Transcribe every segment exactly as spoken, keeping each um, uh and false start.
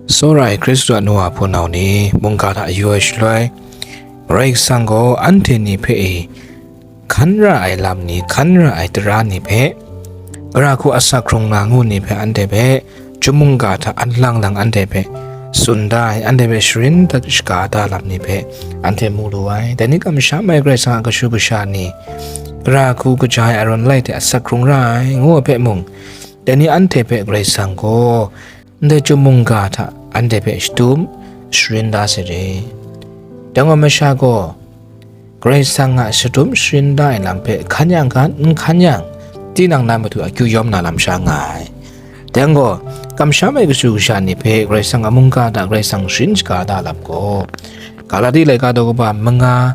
Tsawra ai Hkristu a nu a hpunau ni, mungga hta yu ai shaloi, Karai Kasang gaw anhte ni hpe e hkan ra ai lam ni, hkan ra ai tara ni hpe, gara hku asak hkrung na ngu ni hpe, anhte hpe chyum mungga hta an lang lang anhte hpe tsun da ai, anhte hpe sharin da shaga da lam ni hpe anhte mu lu ai. Dai ni kamsham ai Karai Kasang a kashu kasha ni, gara hku kaja ai arawn lai hte asak hkrung ra ai ngu ai hpe mung, dai ni anhte hpe Karai Kasang gaw ndai chyum mungga hta anhte hpe shadum sharin da sai re. Dai gaw masha gaw Karai Kasang a shadum sharin da ai lam hpe hkan yang hkan, n hkan yang, tinang na matu akyu yawm na lam sha nga ai. Dai gaw, kamsham ai kashu kasha ni hpe Karai Kasang a mungga hta Karai Kasang sharin shaga da lam gaw, Galati laika daw kaba manga,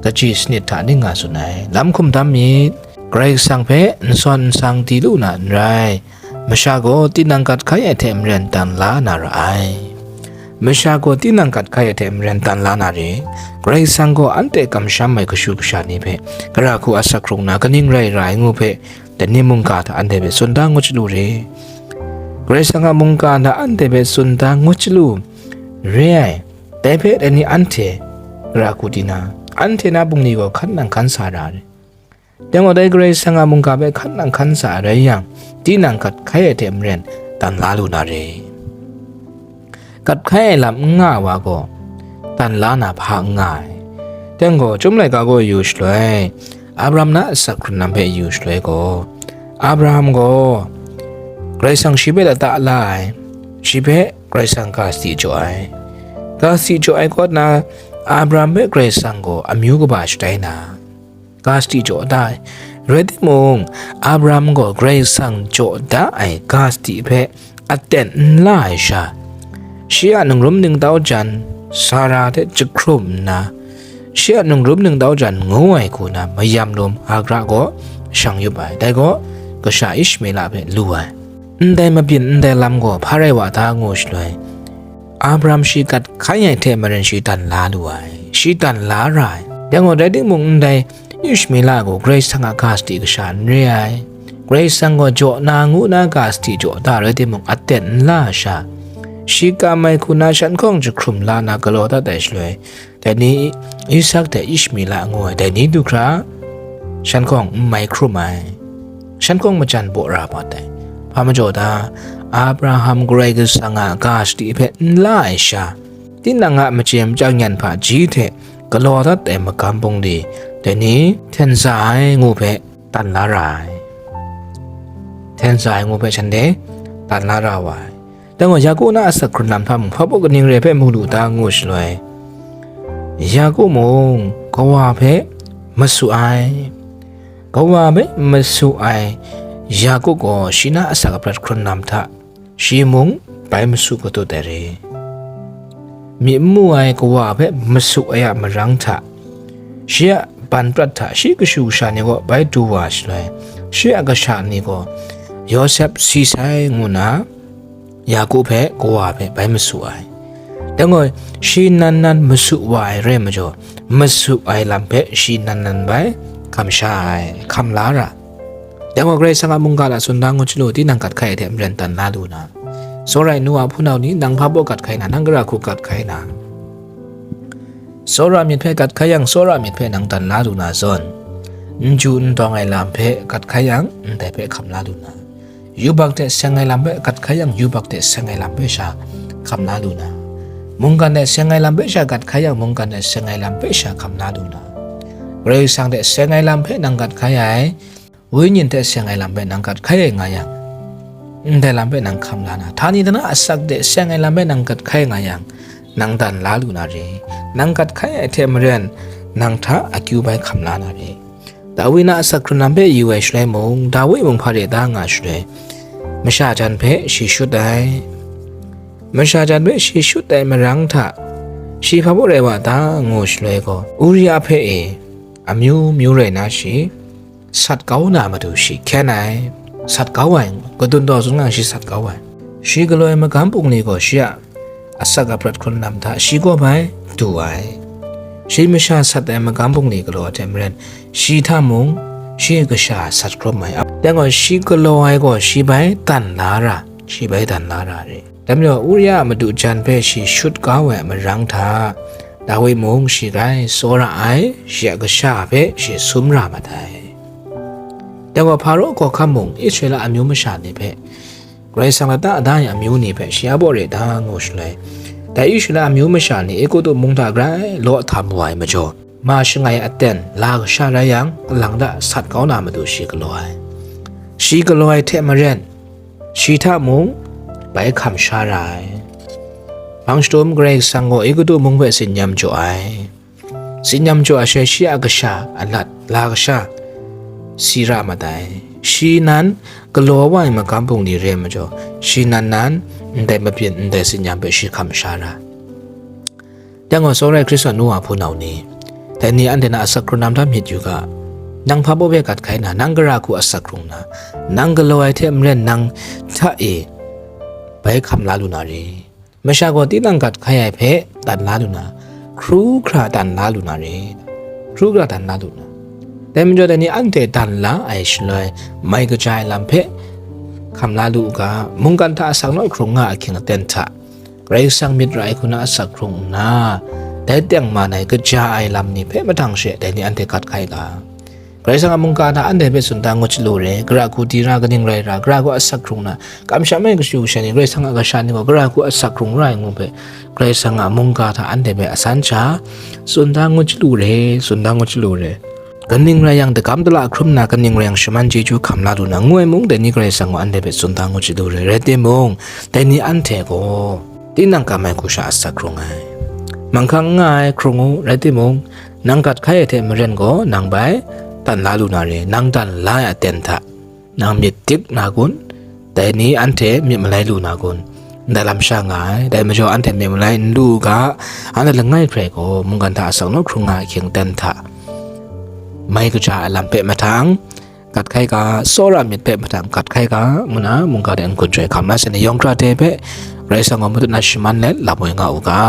kaji sanit hta ning nga tsun ai. Lam hkum dam myit, Karai Kasang hpe n sawn n sang di lu na n rai, masha gaw tinang gat hkai ai hte maren dan la na ra ai. Masha gaw tinang gat hkai ai hte maren dan la na re. Karai Kasang gaw anhte kamsham ai kashu kasha ni hpe, gara hku asak hkrung na kaning rai ra ai ngu hpe, dai ni mungga hta anhte hpe tsun da ngut chyalu re. Karai Kasang a mungga hta anhte hpe tsun da ngut chyalu re ai. Dai hpe dai ni anhte gara hku di na, anhte na bungli gaw hkan nang hkan sa ra re. Dai gaw dai Karai Kasang a mungga hpe hkan nang hkan sa ai rai yang, tinang gat hkai ai hte maren dan la lu na re. Gat hkai ai lam n nga ai wa gaw, dan la na hpa n nga ai. Dai gaw, Chyum laika gaw yu shaloi, Abraham na asak hkrun lam hpe yu shaloi gaw, Abraham gaw Karai Kasang shi hpe lata la ai, shi hpe Karai Kasang ga sadi jaw ai. Ga sadi jaw ai kaw na, Abraham hpe Karai Kasang gaw amyu kaba shatai na, ga sadi jaw da ai. Rai timung, Abraham gaw Karai Kasang jaw da ai ga sadi hpe aten n la ai sha, shi a ningrum ningtau jan Sara hte jahkrum nna, shi a ningrum ningtau jan ngu ai hku na mayam lum Hagra gaw shang yup ai. Dai gaw kasha Ishmela hpe lu ai. Ndai mabyin ndai lam gaw hpa rai wa ta ngu shaloi, Abraham shi gat hkai ai hte maren shi dan la lu ai, shi dan la ra ai. Dai gaw rai timung, ndai Ishmela gaw Karai Kasang a ga sadi kasha n re ai. Karai Kasang gaw jaw na ngu na ga sadi jaw da rai timung, aten n la ai sha, shi kam ai hku na shan hkawng jahkrum la na galaw dat ai shaloi, dai ni Isak hte Ishmela ngu ai dai ni du hkra, shan hkawng n mai hkrum ai. Shan hkawng majan baw ra mat ai. Hpa majaw ta, Abraham Karai Kasang a ga sadi hpe n la ai sha, tinang a machye machyang yan hpaji hte galaw dat ai magam bungli, dai ni hten sa ai ngu hpe dan la ra ai. Hten sa ai ngu hpe shanhte dan la ra wa ai. Dai gaw, Yaku na asak hkrun lam hta mung hpa baw kaning re hpe mu lu ta ngu shaloi, Yaku mung kawa hpe masu ai. Kawa hpe masu ai Yaku gaw shi na asak aprat hkrun lam hta, shi mung bai masu katut ai re. Myi n mu ai kawa hpe masu ai a marang hta, shi a ban prat hta shi kashu kasha ni kaw bai du wa shaloi, shi a kasha ni gaw Yawsep si sai ngu na, Yaku hpe kawa hpe bai masu ai. Dai gaw, shi nan nan masu wa ai rai majaw, masu ai lam hpe shi nan nan bai hkam sha ai, hkam la ra. Dai gaw, Karai Kasang a mungga hta tsun da ngut chyalu, tinang gat hkai ai hte maren dan la lu na, tsawra ai nu a hpunau ni, nang hpa baw gat hkai na, nang gara hku gat hkai na, tsawra myit hpe gat hkai yang, tsawra myit hpe nang dan la lu na zawn, n ju n dawng ai lam hpe gat hkai yang, ndai hpe hkam la lu na, yubak hte seng ai lam hpe gat hkai yang, yubak hte seng ai lam hpe sha hkam la lu na, mungkan hte seng ai lam hpe sha gat hkai yang, mungkan hte seng ai lam hpe sha hkam la lu na, Karai Kasang hte seng ai lam hpe nang gat hkai ai, Wenyi hte seng ai lam hpe nang gat hkai ai nga yang, ndai lam hpe nang hkam la na, htani htana asak hte seng ai lam hpe nang gat hkai nga yang, nang dan la lu na re. Nang gat hkai ai hte maren, nang hta akyu bai hkam la na re. Dawi na asak hkrun lam hpe yu ai shaloi mung, Dawi mung hpa re da nga shaloi, masha jan hpe shi shut ai. Masha jan hpe shi shut ai marang hta, shi hpa baw rai wa ta ngu shaloi gaw, Uria hpe e, amyu myu rai na shi, sat kau na matu shi hkyen ai, sat kau ai, kadun daw zun nga shi sat kau ai. Shi galaw ai magam bungli gaw shi a asak aprat hkrun lam hta shi kaw bai du ai. Shi masha sat ai magam bungli galaw ai hte maren, shi hta mung shi kasha sat hkrum ai. Dai gaw shi galaw ai gaw shi bai dan la ra, shi bai dan la ra re. Dai majaw, Uria a madu jan hpe shi shut kau ai a marang hta, Dawi mung shi grai tsawra ai, shi a kasha hpe shi sum ra mat ai. Dai gaw, Hparo hkawhkam mung Israela amyu masha ni hpe, Karai Kasang lata da ai amyu ni hpe shi a baw re da ngu shaloi, dai Israela amyu masha ni Egutu mung hta grai law htam wa ai majaw, ma shangai aten la kasha rai yang, alang hta sat kau na matu shi galaw ai. Shi galaw ai hte maren, shi hta mung bai hkam sha ra ai. Hpang shadum Karai Kasang gaw Egutu mung hpe tsin nyam jaw ai. Tsin nyam jaw ai she shi a kasha, alat, la kasha, si ra mat ai. Shi nan galaw wa ai magam bungli re ai majaw, shi nan nan ndai mabyin, ndai tsin nyam hpe shi hkam sha ra ai. Dai gaw, tsawra ai Hkristu nu wa hpunau ni, dai ni anhte na asak hkrung na mahtang myit yu ga, nang hpa baw hpe gat hkai na, nang gara hku asak hkrung na, nang galaw ai hte maren nang hta e bai hkam la lu na re. Masha gaw tinang gat hkai ai hpe dan la lu na, hkru hkra dan la lu na re. Hkru hkra dan la lu na. Dai majaw, dai ni anhte dan la ai shaloi, mai kaja ai lam hpe hkam la lu u ga, mungkan hta asak naw hkrung nga ahkying aten hta, Karai Kasang myit ra ai hku na asak hkrung nna, dai tengman ai kaja ai lam ni hpe mahtang she dai ni anhte gat hkai ga. Karai Kasang a mungga hta anhte hpe tsun da ngut chyalu re, gara hku di ra, kaning rai ra, gara hku asak hkrung na, kamsham ai kashu kasha ni, Karai Kasang a kasha ni gaw gara hku asak hkrung ra ai ngu hpe, Karai Kasang a mungga hta anhte hpe asan sha tsun da ngut chyalu re, tsun da ngut chyalu re. Kaning rai yang, dagam dala hkrum na, kaning rai yang, shaman chyeju hkam la lu na, ngu ai mung, dai ni Karai Kasang gaw anhte hpe tsun da ngut chyalu re. Rai timung, dai ni anhte gaw tinang kam ai hku sha asak hkrung ai. Manghkang n nga ai hkrung u, rai timung, nang gat hkai ai hte maren gaw, nang bai dan la lu na re, nang dan la ai aten hta nang myit dik na kun? Dai ni anhte myit malai lu na kun? Ndai lam sha nga ai. Dai majaw, anhte myit malai n lu u ga, anhte langai hkrai gaw mungkan hta asak naw hkrung nga ahkying aten hta, mai kaja ai lam hpe mahtang gat hkai ga, tsawra myit hpe mahtang gat hkai ga, ngu na mungga de n-gun chyoi hkam na, shanhte yawng hkra de hpe Karai Kasang gaw matut na shaman let lam woi nga u ga.